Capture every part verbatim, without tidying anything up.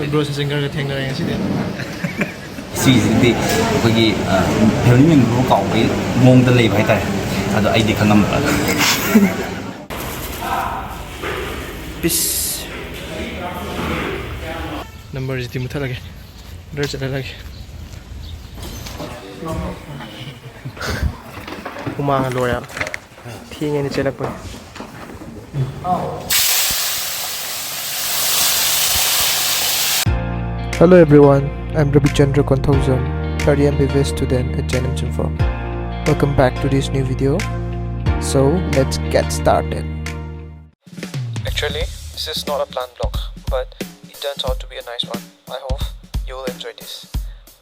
Bro Sachin ꯈꯔꯒ ꯊꯦꯡꯅꯔꯦ ꯉꯁꯤꯗꯤ꯫ ꯁꯤꯁꯤꯗꯤ ꯑꯩꯈꯣꯏꯒꯤ ꯐꯦꯃꯤꯂꯤ ꯃꯦꯝꯕꯔꯕꯨ ꯀꯥꯎꯕꯒꯤ ꯃꯑꯣꯡꯗ ꯂꯩꯕ ꯍꯥꯏꯇꯥꯔꯦ꯫ ꯑꯗꯣ ꯑꯩꯗꯤ ꯈꯪꯉꯝꯕ꯫ ꯄꯤꯁ꯫ ꯅꯝꯕꯔꯁꯤꯗꯤ ꯃꯨꯠꯊꯠꯂꯒꯦ꯫ ꯕ꯭ꯂꯔ ꯆꯠꯍꯜꯂꯒꯦ꯫ ꯍꯨꯃꯥꯡꯅ ꯂꯣꯏꯔꯦ꯫ ꯊꯦꯡꯉꯦꯅ ꯆꯦꯜꯂꯛꯄꯅꯦ꯫ Hello everyone, I'm Rabichandra Konthoujam, third year M B B S student at J N M Chimphor. Welcome back to this new video. So let's get started. Actually, this is not a planned vlog, but it turns out to be a nice one. I hope you will enjoy this.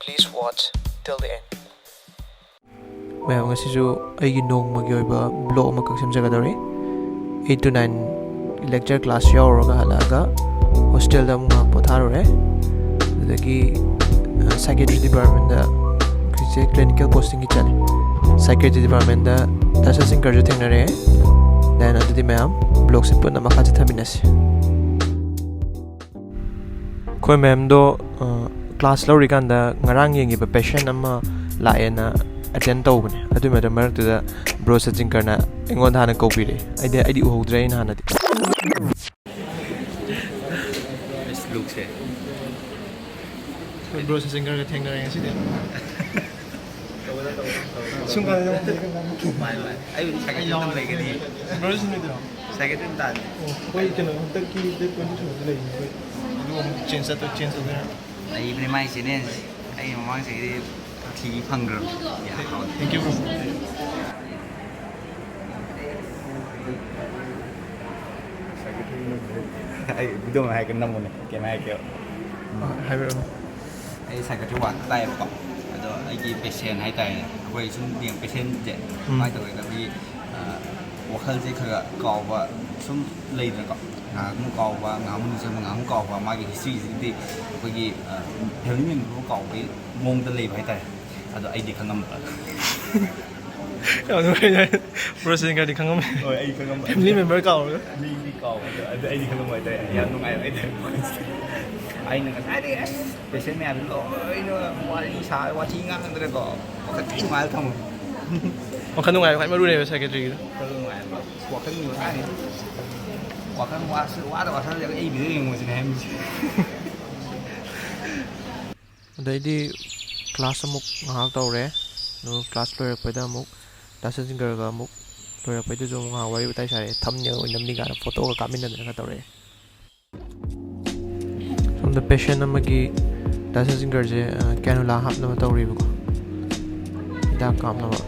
Please watch till the end. ꯃꯌꯥꯝ, ꯉꯁꯤꯁꯨ ꯑꯩꯒꯤ ꯅꯣꯡꯃꯒꯤ ꯑꯣꯏꯕ block ꯑꯃꯈꯛ ꯁꯦꯝꯖꯒꯗꯧꯔꯤ꯫ Eight to nine lecture class ꯌꯥꯎꯔꯨꯔꯒ ꯍꯜꯂꯛꯑꯒ ꯍꯣꯁꯇꯦꯜꯗ ꯑꯃꯨꯛ ꯉꯥꯏꯍꯥꯛ ꯄꯣꯊꯥꯔꯨꯔꯦ꯫ ꯑꯗꯨꯗꯒꯤ psychiatry departmentꯇ ꯑꯩꯈꯣꯏꯁꯦ clinical postingꯒꯤ ꯆꯠꯂꯦ꯫ Psychiatry departmentꯇ ꯗꯥ ꯁꯆꯤꯟꯀꯔꯁꯨ ꯊꯦꯡꯅꯔꯦ꯫ Then ꯑꯗꯨꯗꯤ ꯃꯌꯥꯝ ꯕ꯭ꯂꯣꯛꯁꯦ ꯄꯨꯟꯅ ꯃꯈꯥ ꯆꯠꯊꯃꯤꯟꯅꯁꯤ꯫ ꯑꯩꯈꯣꯏ ꯃꯦꯝꯗꯣ ꯀ꯭ꯂꯥꯁ ꯂꯧꯔꯤꯀꯥꯟꯗ ꯉꯔꯥꯡ ꯌꯦꯡꯈꯤꯕ ꯄꯦꯁꯦꯟ ꯑꯃ ꯂꯥꯛꯑꯦꯅ ꯑꯦꯇꯦꯟ ꯇꯧꯕꯅꯦ꯫ ꯑꯗꯨꯏ ꯃꯇꯝ ꯃꯔꯛꯇꯨꯗ ꯕ꯭ꯔꯣ ꯁꯆꯤꯟꯀꯔꯅ ꯑꯩꯉꯣꯟꯗ ꯍꯥꯟꯅ ꯀꯧꯕꯤꯔꯛꯑꯦ꯫ ꯑꯩꯗꯤ ꯑꯩꯗꯤ ꯎꯍꯧꯗ꯭ꯔꯦ ꯑꯩꯅ ꯍꯥꯟꯅꯗꯤ꯫ ꯂꯨꯛꯁꯦ꯫ ꯑꯩꯈꯣꯏ ꯕ꯭ꯔꯣ ꯁꯆꯤꯟꯀꯔꯒ ꯊꯦꯡꯅꯔꯦ ꯉꯁꯤꯗꯤ꯫ ꯁꯨꯝ ꯀꯥꯟꯗ ꯌꯥꯎ ꯃꯥꯏ ꯃꯥꯏ꯫ ꯑꯩꯕꯨꯗꯤ ꯁꯥꯏꯀꯜ ꯑꯗꯨꯝ ꯂꯩꯒꯅꯤ꯫ ꯕ꯭ꯔꯣ ꯁꯆꯤꯟꯀꯔꯗꯣ? ꯁꯥꯏꯀꯜ ꯑꯗꯨꯝ ꯇꯥꯅꯤ꯫ ꯑꯣ, ꯑꯩꯈꯣꯏ ꯀꯩꯅꯣ ꯍꯟꯗꯛꯀꯤ date twenty two ꯗ ꯂꯩꯕꯅꯦ ꯑꯩꯈꯣꯏ꯫ ꯑꯗꯨꯒ ꯑꯃꯨꯛ change ꯆꯠꯇꯣꯏ change ꯇꯧꯗꯣꯏꯅꯦ꯫ ꯂꯩꯕꯅꯦ ꯃꯥꯏ ꯆꯦꯅꯦꯜꯁꯦ꯫ ꯑꯩ ꯃꯃꯥꯡ ꯆꯍꯤꯗꯤ ꯊꯤ ꯐꯪꯈ꯭ꯔꯕꯅꯦ꯫ Thank you bro꯫ ꯑꯩ ꯚꯤꯗꯤꯑꯣ ꯑꯃ ꯍꯥꯏꯔꯛꯀꯦ ꯅꯝꯃꯨꯅꯦ꯫ ꯀꯩꯅꯣ ꯍꯥꯏꯔꯛꯀꯦꯕ꯫ ꯍꯥꯏꯕꯤꯔꯛꯑꯣ꯫ ꯑꯩ psychiatry ward ꯇꯥꯏꯌꯦꯕꯀꯣ꯫ ꯑꯗꯣ ꯑꯩꯒꯤ ꯄꯦꯁꯦꯟ ꯍꯥꯏꯇꯥꯔꯦꯅꯦ, ꯑꯩꯈꯣꯏ ꯁꯨꯝ ꯌꯦꯡ ꯄꯦꯁꯦꯟꯁꯦ ꯎꯝ꯫ ꯀꯃꯥꯏꯅ ꯇꯧꯒꯦꯗ ꯑꯩꯈꯣꯏꯒꯤ ꯋꯥꯈꯜꯁꯦ ꯈꯔ ꯈꯔ ꯀꯥꯎꯕ ꯁꯨꯝ ꯂꯩꯗꯅꯀꯣ꯫ ꯉꯥꯏꯍꯥꯛ ꯑꯃꯨꯛ ꯀꯥꯎꯕ, ꯉꯥꯏꯍꯥꯛ ꯑꯃꯨꯛ ꯅꯤꯡꯁꯤꯡꯕ, ꯉꯥꯏꯍꯥꯛ ꯑꯃꯨꯛ ꯀꯥꯎꯕ꯫ ꯃꯥꯒꯤ historyꯁꯤꯗꯤ ꯑꯩꯈꯣꯏꯒꯤ family memberꯕꯨ ꯀꯥꯎꯕꯒꯤ ꯃꯑꯣꯡꯗ ꯂꯩꯕ ꯍꯥꯏꯇꯥꯔꯦ꯫ ꯑꯗꯣ ꯑꯩꯗꯤ ꯈꯪꯉꯝꯕ꯫ ꯌꯥꯝ ꯅꯨꯡꯉꯥꯏꯖꯔꯦ꯫ ꯕ꯭ꯔꯣ ꯁꯤꯖꯤꯟꯒꯔꯗꯤ ꯈꯪꯉꯝꯃꯦ꯫ ꯍꯣꯏ, ꯑꯩ ꯈꯪꯉꯝꯕ ꯐꯦꯃꯤꯂꯤ ꯃꯦꯝꯕꯔ ꯀꯥꯎꯔꯒ꯫ ꯃꯤꯗꯤ ꯀꯥꯎꯕ ꯑꯗꯣ ꯑꯗꯨ ꯑꯩꯗꯤ ꯈꯪꯉꯝꯕ ꯍꯥꯏꯇꯥꯔꯦ꯫ ꯌꯥꯝ ꯅꯨꯡꯉꯥꯏꯕ ꯍꯥꯏꯇꯥꯔꯦ꯫ ꯑꯩꯅ ꯉꯁꯥꯏꯗꯒꯤ ꯑꯁ ꯄꯦꯁꯦꯟ ꯃꯌꯥꯝ ꯂꯣꯏꯅ ꯋꯥꯔꯤ ꯁꯥ ꯋꯥꯊꯤ ꯉꯥꯡꯗꯅꯀꯣ ꯋꯥꯈꯜ ꯊꯤ ꯅꯨꯡꯉꯥꯏꯕ ꯊꯝꯃꯣ꯫ ꯋꯥꯈꯜ ꯅꯨꯡꯉꯥꯏꯕ ꯈ꯭ꯋꯥꯏ ꯃꯔꯨꯅꯦꯕ ꯁꯥꯏꯀꯦꯇ꯭ꯔꯤꯒꯤꯗꯣ꯫ ꯋꯥꯈꯜ ꯅꯨꯡꯉꯥꯏꯕ꯫ ꯋꯥꯈꯜꯒꯤ ꯃꯇꯥꯡꯅꯤ꯫ ꯋꯥꯈꯜ ꯋꯥꯁꯨ ꯋꯥꯗ ꯋꯥꯁꯜꯂꯒ ꯑꯩ ꯚꯤꯗꯤꯑꯣ ꯌꯦꯡꯉꯨꯁꯤꯅꯦ ꯍꯥꯏꯕꯅꯤ꯫ ꯑꯗꯩꯗꯤ ꯀ꯭ꯂꯥꯁ ꯑꯃꯨꯛ ꯉꯥꯏꯍꯥꯛ ꯇꯧꯔꯦ꯫ ꯑꯗꯨꯒ ꯀ꯭ꯂꯥꯁ ꯂꯣꯏꯔꯛꯄꯗ ꯑꯃꯨꯛ ꯗꯥ ꯁꯆꯤꯟꯒꯔꯒ ꯑꯃꯨꯛ ꯂꯣꯏꯔꯛꯄꯩꯗꯨꯁꯨ ꯑꯃꯨꯛ ꯉꯥꯏꯍꯥꯛ ꯋꯥꯔꯤ ꯋꯥꯇꯥꯏ ꯁꯥꯔꯛꯑꯦ, ꯊꯝꯅꯦꯜ ꯑꯣꯏꯅꯕꯅꯤ ꯀꯥꯏꯅ ꯐꯣꯇꯣꯒ ꯀꯥꯞꯃꯤꯟꯅꯗꯅꯒ ꯇꯧꯔꯛꯑꯦ꯫ ꯁꯣꯝꯗ ꯄꯦꯁꯦꯟ ꯑꯃꯒꯤ ꯗꯥ ꯁꯆꯤꯟꯒꯔꯁꯦ ꯀꯦꯅꯨꯂꯥ ꯍꯥꯞꯅꯕ ꯇꯧꯔꯤꯕꯀꯣ, ꯍꯤꯗꯥꯛ ꯀꯥꯞꯅꯕ꯫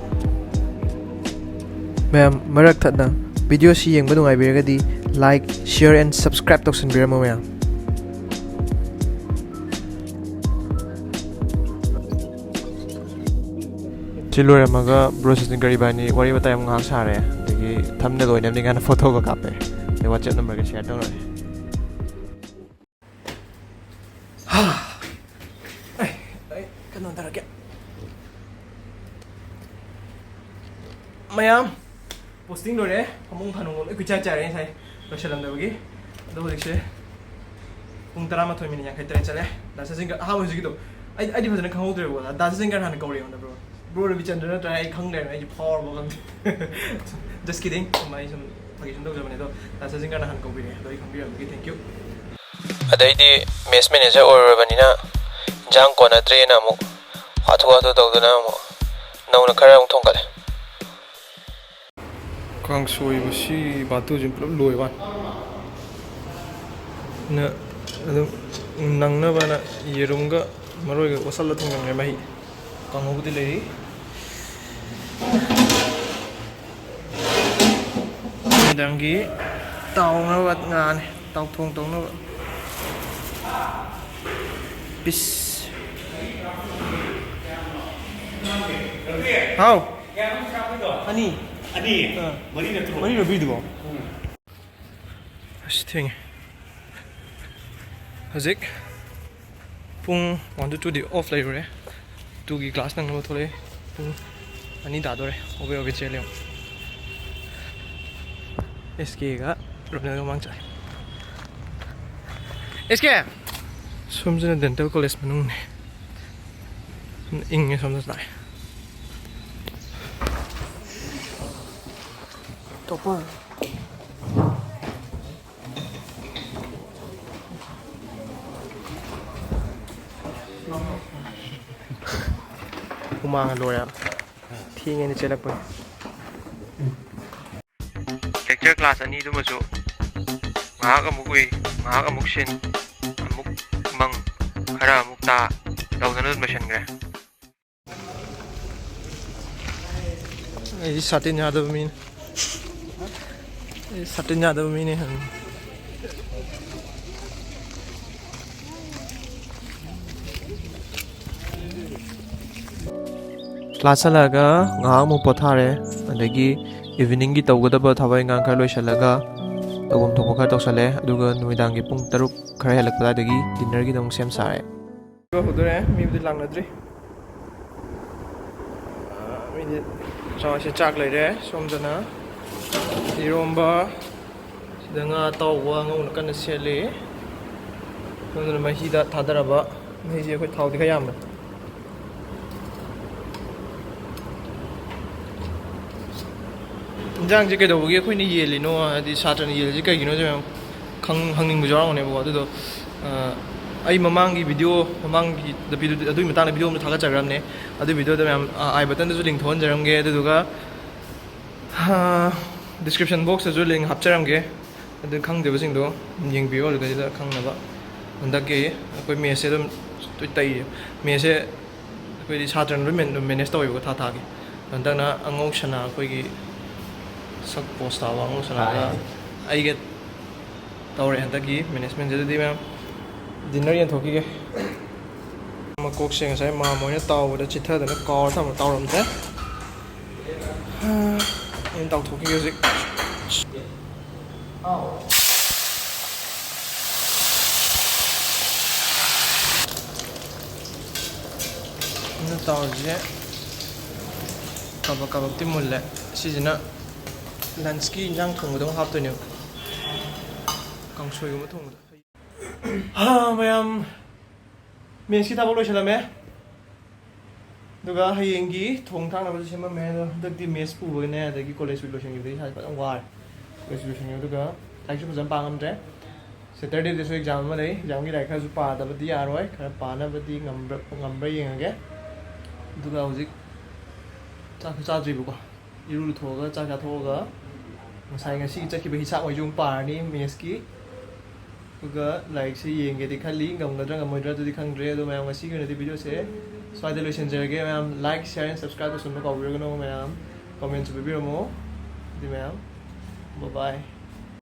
ꯃꯌꯥꯝ ꯃꯔꯛ ꯊꯠꯅ ꯚꯤꯗꯤꯑꯣꯁꯤ ꯌꯦꯡꯕ ꯅꯨꯡꯉꯥꯏꯕꯤꯔꯒꯗꯤ like, share and subscribe ꯇꯧꯁꯟꯕꯤꯔꯝꯃꯣ ꯃꯌꯥꯝ꯫ ꯁꯤ ꯂꯣꯏꯔꯝꯃꯒ ꯕ꯭ꯔꯣ ꯁꯆꯤꯟꯒꯔ ꯏꯕꯥꯅꯤ ꯋꯥꯔꯤ ꯋꯥꯇꯥꯏ ꯑꯃ ꯉꯥꯏꯍꯥꯛ ꯁꯥꯔꯦ, ꯑꯗꯒꯤ ꯊꯝꯅꯦꯜ ꯑꯣꯏꯅꯕꯅꯤ ꯀꯥꯏꯅ ꯐꯣꯇꯣꯒ ꯀꯥꯞꯄꯦ, ꯑꯗꯩ ꯋꯥꯆꯦꯞ ꯅꯝꯕꯔꯒ ꯁꯤꯌꯔ ꯇꯧꯅꯔꯦ꯫ ꯑꯩ ꯑꯩ ꯀꯩꯅꯣ ꯇꯧꯔꯒꯦ꯫ ꯃꯌꯥꯝ ꯄꯣꯁꯇꯤꯡ ꯂꯣꯏꯔꯦ꯫ ꯐꯃꯨꯡ ꯐꯥꯅꯨꯡ ꯂꯣꯏ ꯀꯨꯏꯆꯥꯏ ꯆꯥꯏꯔꯦ ꯉꯁꯥꯏ ꯂꯣꯏꯁꯤꯜꯂꯝꯗꯕꯒꯤ꯫ ꯑꯗꯣ ꯍꯧꯖꯤꯛꯁꯦ ꯄꯨꯡ ꯇꯔꯥꯃꯥꯊꯣꯏ ꯃꯤꯅꯤꯠ ꯌꯥꯡꯈꯩ ꯇꯔꯦꯠ ꯆꯠꯂꯦ꯫ ꯗꯥ ꯁꯆꯤꯟꯒꯔ ꯑꯍꯥꯟꯕ ꯍꯧꯖꯤꯛꯀꯤꯗꯣ ꯑꯩ ꯑꯩꯗꯤ ꯐꯖꯅ ꯈꯪꯍꯧꯗ꯭ꯔꯦꯕꯀꯣ꯫ ꯗꯥ ꯁꯆꯤꯟꯒꯔ ꯍꯥꯟꯅ ꯀꯧꯔꯦ ꯑꯩꯉꯣꯟꯗ꯫ ꯕ꯭ꯔꯣ ꯕ꯭ꯔꯣ ꯔꯕꯤꯆꯟꯗ꯭ꯔ ꯅꯠꯇ꯭ꯔꯥ? ꯑꯩ ꯈꯪ ꯂꯩꯔꯝꯃꯦ꯫ ꯑꯩꯁꯦ ꯐꯥꯎꯔꯕ ꯈꯪꯗꯦ꯫ Just kidding꯫ ꯁꯨꯝ ꯑꯩ ꯁꯨꯝ ꯐꯥꯒꯤ ꯁꯨꯝ ꯇꯧꯖꯕꯅꯦ꯫ ꯑꯗꯣ ꯗꯥ ꯁꯆꯤꯟꯒꯔꯅ ꯍꯥꯟꯅ ꯀꯧꯕꯤꯔꯦ꯫ ꯑꯗꯣ ꯑꯩ ꯈꯪꯕꯤꯔꯝꯕꯒꯤ thank you꯫ ꯑꯗꯩꯗꯤ ꯃꯦꯁ ꯃꯦꯅꯦꯖꯔ ꯑꯣꯏꯔꯨꯔꯕꯅꯤꯅ ꯏꯟꯖꯥꯡ ꯀꯣꯟꯅꯗ꯭ꯔꯦꯅ ꯑꯃꯨꯛ ꯍꯥꯊꯨ ꯍꯥꯊꯨ ꯇꯧꯗꯨꯅ ꯑꯃꯨꯛ ꯅꯧꯅ ꯈꯔ ꯑꯃꯨꯛ ꯊꯣꯡꯒꯠꯂꯦ꯫ ꯀꯥꯡꯁꯣꯏꯕꯁꯤ ꯕꯥꯇꯨꯁꯤ ꯄꯨꯂꯞ ꯂꯣꯏꯕ꯫ ꯅ ꯑꯗꯨꯝ ꯅꯪꯅꯕꯅ ꯌꯦꯔꯨꯝꯒ ꯃꯔꯣꯏꯒ ꯑꯣꯠꯁꯜꯂ ꯊꯣꯡꯖꯟꯈ꯭ꯔꯦ꯫ ꯃꯍꯤ ꯀꯥꯡꯍꯧꯕꯨꯗꯤ ꯂꯩꯔꯤ꯫ ꯅꯨꯃꯤꯗꯥꯡꯒꯤ ꯇꯥꯎꯅꯕ ꯉꯥꯅꯤ, ꯇꯥꯎꯊꯣꯡ ꯇꯧꯅꯕ꯫ ꯄꯤꯁ꯫ ꯍꯥꯎ꯫ ꯑꯅꯤ꯫ ꯑꯅꯤ꯫ ꯑꯥ꯫ ꯃꯔꯤ ꯅꯠꯇ꯭ꯔꯣ? ꯃꯔꯤꯔꯣ ꯄꯤꯗꯨꯕꯣ? ꯑꯁ ꯊꯦꯡꯉꯦ꯫ ꯍꯧꯖꯤꯛ ꯄꯨꯡ ꯋꯥꯟ ꯇꯨ ꯇꯨꯗꯤ ꯑꯣꯐ ꯂꯩꯔꯨꯔꯦ꯫ ꯇꯨꯒꯤ ꯀ꯭ꯂꯥꯁ ꯅꯪꯅꯕ ꯊꯣꯛꯂꯛꯑꯦ꯫ ꯄꯨꯡ ꯑꯅꯤ ꯇꯥꯗꯣꯔꯦ, ꯍꯣꯕꯦ ꯍꯣꯕꯦ ꯆꯦꯜꯂꯦ ꯌꯦꯡꯉꯣ꯫ ꯑꯦꯁ ꯀꯦꯒ ꯔꯣꯅꯦꯜꯒ ꯃꯃꯥꯡ ꯆꯠꯂꯦ꯫ ꯑꯦꯁ ꯀꯦ! ꯁꯣꯝꯁꯤꯅ ꯗꯦꯟꯇꯦꯜ ꯀꯣꯂꯦꯖ ꯃꯅꯨꯡꯅꯦ꯫ ꯏꯪꯉꯦ ꯁꯣꯝꯗ ꯂꯥꯛꯑꯦ꯫ ꯇꯣꯞꯄꯔ꯫ ꯍꯨꯃꯥꯡꯅ ꯂꯣꯏꯔꯦ꯫ ꯊꯦꯡꯉꯦꯅ ꯆꯦꯜꯂꯛꯄꯅꯤ꯫ ꯂꯦꯛꯆꯔ ꯀ꯭ꯂꯥꯁ ꯑꯅꯤꯗꯨꯃꯁꯨ ꯉꯥꯏꯍꯥꯛ ꯑꯃꯨꯛ ꯎꯏ, ꯉꯥꯏꯍꯥꯛ ꯑꯃꯨꯛ ꯁꯤꯟ, ꯑꯃꯨꯛ ꯃꯪ, ꯈꯔ ꯑꯃꯨꯛ ꯇꯥ ꯇꯧꯗꯅ ꯑꯗꯨꯝ ꯂꯣꯏꯁꯤꯟꯈ꯭ꯔꯦ꯫ ꯑꯩꯗꯤ ꯁꯥꯇꯤꯟ ꯌꯥꯗꯕ ꯃꯤꯅꯤ꯫ ꯑꯩ ꯁꯥꯇꯤꯟ ꯌꯥꯗꯕ ꯃꯤꯅꯤ ꯍꯥꯏꯕꯅꯤ꯫ ꯀ꯭ꯂꯥꯁ ꯍꯜꯂꯛꯑꯒ ꯉꯥꯏꯍꯥꯛ ꯑꯃꯨꯛ ꯄꯣꯊꯥꯔꯦ, ꯑꯗꯒꯤ ꯏꯚꯤꯅꯤꯡꯒꯤ ꯇꯧꯒꯗꯕ ꯊꯕꯛ ꯏꯪꯈꯥꯡ ꯈꯔ ꯂꯣꯏꯁꯤꯜꯂꯒ ꯇꯧꯐꯝ ꯊꯣꯛꯄ ꯈꯔ ꯇꯧꯁꯜꯂꯦ, ꯑꯗꯨꯒ ꯅꯨꯃꯤꯗꯥꯡꯒꯤ ꯄꯨꯡ ꯇꯔꯨꯛ ꯈꯔ ꯍꯦꯜꯂꯛꯄ ꯑꯗꯨꯋꯥꯏꯗꯒꯤ ꯗꯤꯟꯅꯔꯒꯤꯗꯃꯛ ꯁꯦꯝ ꯁꯥꯔꯦ꯫ ꯍꯧꯗꯣꯔꯦ, ꯃꯤꯕꯨꯗꯤ ꯂꯥꯡꯅꯗ꯭ꯔꯤ꯫ ꯑ, ꯃꯤꯗꯤ ꯆꯥꯛꯁꯦ, ꯆꯥꯛ ꯂꯩꯔꯦ꯫ ꯁꯣꯝꯗꯅ ꯏꯔꯣꯝꯕ, ꯁꯤꯗ ꯉꯥ ꯑꯇꯥꯎꯕ ꯉꯧꯅ ꯀꯟꯅ ꯁꯦꯠꯂꯤ꯫ ꯁꯣꯝꯗꯅ ꯃꯍꯤꯗ ꯊꯥꯗꯔꯕ꯫ ꯃꯍꯤꯁꯦ ꯑꯩꯈꯣꯏ ꯊꯥꯎꯗꯤ ꯈꯔ ꯌꯥꯝꯕꯅꯤ꯫ ꯏꯟꯖꯥꯡꯁꯦ ꯀꯩꯗꯧꯕꯒꯤ ꯑꯩꯈꯣꯏꯅ ꯌꯦꯜꯂꯤꯅꯣ, ꯍꯥꯏꯗꯤ ꯁꯥꯇ꯭ꯔꯅ ꯌꯦꯜꯂꯤꯁꯦ ꯀꯩꯒꯤꯅꯣꯁꯦ ꯃꯌꯥꯝ ꯈꯪ-, ꯍꯪꯅꯤꯡꯕꯁꯨ ꯌꯥꯎꯔꯝꯒꯅꯦꯕꯀꯣ꯫ ꯑꯗꯨꯗꯣ, ꯑ, ꯑꯩ ꯃꯃꯥꯡꯒꯤ ꯚꯤꯗꯤꯑꯣ, ꯃꯃꯥꯡꯒꯤ ꯗ ꯚꯤꯗꯤꯑꯣ, ꯑꯗꯨꯒꯤ ꯃꯇꯥꯡꯗ ꯚꯤꯗꯤꯑꯣ ꯑꯃ ꯊꯥꯒꯠꯆꯈ꯭ꯔꯕꯅꯦ꯫ ꯑꯗꯨ ꯚꯤꯗꯤꯑꯣꯗꯣ ꯃꯌꯥꯝ, ꯑ, ꯑꯥꯏ ꯕꯇꯟꯗꯁꯨ ꯂꯤꯡ ꯊꯣꯛꯍꯟꯖꯔꯝꯒꯦ꯫ ꯑꯗꯨꯗꯨꯒ, ꯑ, ꯗꯤꯁꯀ꯭ꯔꯤꯞꯁꯟ ꯕꯣꯛꯁꯇꯁꯨ ꯂꯤꯡ ꯍꯥꯞꯆꯔꯝꯒꯦ꯫ ꯑꯗꯨ ꯈꯪꯗꯕꯁꯤꯡꯗꯣ ꯌꯦꯡꯕꯤꯌꯣ, ꯑꯗꯨꯗꯩꯗꯨꯗ ꯈꯪꯅꯕ꯫ ꯍꯟꯗꯛꯀꯤ ꯑꯩꯈꯣꯏ ꯃꯦꯁꯁꯦ ꯑꯗꯨꯝ ꯇꯣꯏ ꯇꯩꯌꯦ꯫ ꯃꯦꯁꯁꯦ ꯑꯩꯈꯣꯏꯗꯤ ꯁꯥꯇ꯭ꯔꯅ ꯂꯣꯏ ꯃꯦꯟ-, ꯃꯦꯅꯦꯖ ꯇꯧꯋꯦꯕꯀꯣ, ꯊꯥ ꯊꯥꯒꯤ꯫ ꯍꯟꯗꯛꯅ ꯑꯉꯧ ꯁꯅꯥ, ꯑꯩꯈꯣꯏꯒꯤ ꯁꯛ ꯄꯣꯁ ꯇꯥꯕ ꯑꯉꯧ ꯁꯅꯥꯒ ꯑꯩꯒ ꯇꯧꯔꯦ ꯍꯟꯗꯛꯀꯤ ꯃꯦꯅꯦꯖꯃꯦꯟꯁꯦ꯫ ꯑꯗꯨꯗꯤ ꯃꯌꯥꯝ, ꯗꯤꯟꯅꯔ ꯌꯦꯟꯊꯣꯛꯈꯤꯒꯦ꯫ ꯃꯀꯣꯛꯁꯦ ꯉꯁꯥꯏ ꯃꯥꯝꯃ ꯍꯣꯏꯅ ꯇꯥꯎꯕꯗ ꯆꯤꯠꯊꯗꯅ ꯀꯥꯎꯔ ꯊꯝꯃ ꯇꯥꯎꯔꯝꯗ꯭ꯔꯦ꯫ ꯑꯩꯅ ꯇꯥꯎꯊꯣꯛꯈꯤꯒꯦ ꯍꯧꯖꯤꯛ꯫ ꯑꯗꯨ ꯇꯧꯔꯤꯁꯦ꯫ ꯀꯥꯕꯛ ꯀꯥꯕꯛꯇꯤ ꯃꯨꯜꯂꯦ꯫ ꯁꯤꯁꯤꯅ ꯂꯟꯁꯀꯤ ꯏꯟꯖꯥꯡ ꯊꯣꯡꯕꯗ ꯑꯃꯨꯛ ꯍꯥꯞꯇꯣꯏꯅꯦꯕ, ꯀꯥꯡꯁꯣꯏꯒꯨꯝꯕ ꯊꯣꯡꯕꯗ꯫ ꯍꯥ, ꯃꯌꯥꯝ, ꯃꯦꯁꯀꯤ ꯊꯕꯛ ꯂꯣꯏꯁꯤꯜꯂꯝꯃꯦ꯫ ꯑꯗꯨꯒ ꯍꯌꯦꯡꯒꯤ ꯊꯣꯡ ꯊꯥꯛꯅꯕꯁꯨ ꯁꯦꯝꯃꯝꯃꯦ꯫ ꯑꯗꯣ ꯍꯟꯗꯛꯇꯤ ꯃꯦꯁ ꯄꯨꯕꯒꯅꯦ, ꯑꯗꯒꯤ ꯀꯣꯂꯦꯖ ꯋꯤꯛ ꯂꯣꯏꯁꯤꯟꯈꯤꯕꯗꯒꯤ ꯏꯁꯥꯁꯦ ꯐꯖꯅ ꯋꯥꯔꯦ꯫ ꯀꯣꯂꯦꯖ ꯋꯤꯛ ꯂꯣꯏꯁꯤꯟꯈꯤꯕ, ꯑꯗꯨꯒ ꯂꯥꯏꯔꯤꯛꯁꯨ ꯐꯖꯅ ꯄꯥ ꯉꯝꯗ꯭ꯔꯦ꯫ ꯁꯦꯇꯔꯗꯦꯗꯁꯨ ꯑꯦꯛꯖꯥꯝ ꯑꯃ ꯂꯩ꯫ ꯑꯦꯛꯖꯥꯝꯒꯤ ꯂꯥꯏꯔꯤꯛ ꯈꯔꯁꯨ ꯄꯥꯗꯕꯗꯤ ꯌꯥꯔꯣꯏ꯫ ꯈꯔ ꯄꯥꯅꯕꯗꯤ ꯉꯝꯕ꯭ꯔꯥ, ꯉꯝꯕ꯭ꯔꯥ ꯌꯦꯡꯉꯒꯦ꯫ ꯑꯗꯨꯒ ꯍꯧꯖꯤꯛ ꯆꯥꯛꯁꯨ ꯆꯥꯗ꯭ꯔꯤꯕꯀꯣ꯫ ꯏꯔꯨ ꯂꯨꯊꯣꯛꯑꯒ, ꯆꯥꯛ ꯆꯥꯊꯣꯛꯑꯒ, ꯉꯁꯥꯏ, ꯉꯁꯤ ꯆꯠꯈꯤꯕ ꯍꯤꯁꯥꯞ ꯃꯩꯁꯨ ꯑꯃꯨꯛ ꯄꯥꯔꯅꯤ ꯃꯦꯁꯀꯤ꯫ ꯑꯗꯨꯒ ꯂꯥꯏꯔꯤꯛꯁꯤ ꯌꯦꯡꯒꯦꯗꯤ ꯈꯜꯂꯤ, ꯉꯝꯒꯗ꯭ꯔꯥ ꯉꯝꯃꯣꯏꯗ꯭ꯔꯥ ꯑꯗꯨꯗꯤ ꯈꯪꯗ꯭ꯔꯦ꯫ ꯑꯗꯣ ꯃꯌꯥꯝ, ꯉꯁꯤꯒꯤ ꯑꯣꯏꯅꯗꯤ ꯚꯤꯗꯤꯑꯣꯁꯦ ꯁ꯭ꯋꯥꯏꯗ ꯂꯣꯏꯁꯤꯟꯖꯔꯒꯦ꯫ ꯃꯌꯥꯝ, like, share and subscribe ꯇꯧꯁꯟꯕ ꯀꯥꯎꯕꯤꯔꯒꯅꯨ꯫ ꯃꯌꯥꯝ, comment ꯁꯨ ꯄꯤꯕꯤꯔꯝꯃꯣ꯫ ꯑꯗꯨꯗꯤ ꯃꯌꯥꯝ, bye bye꯫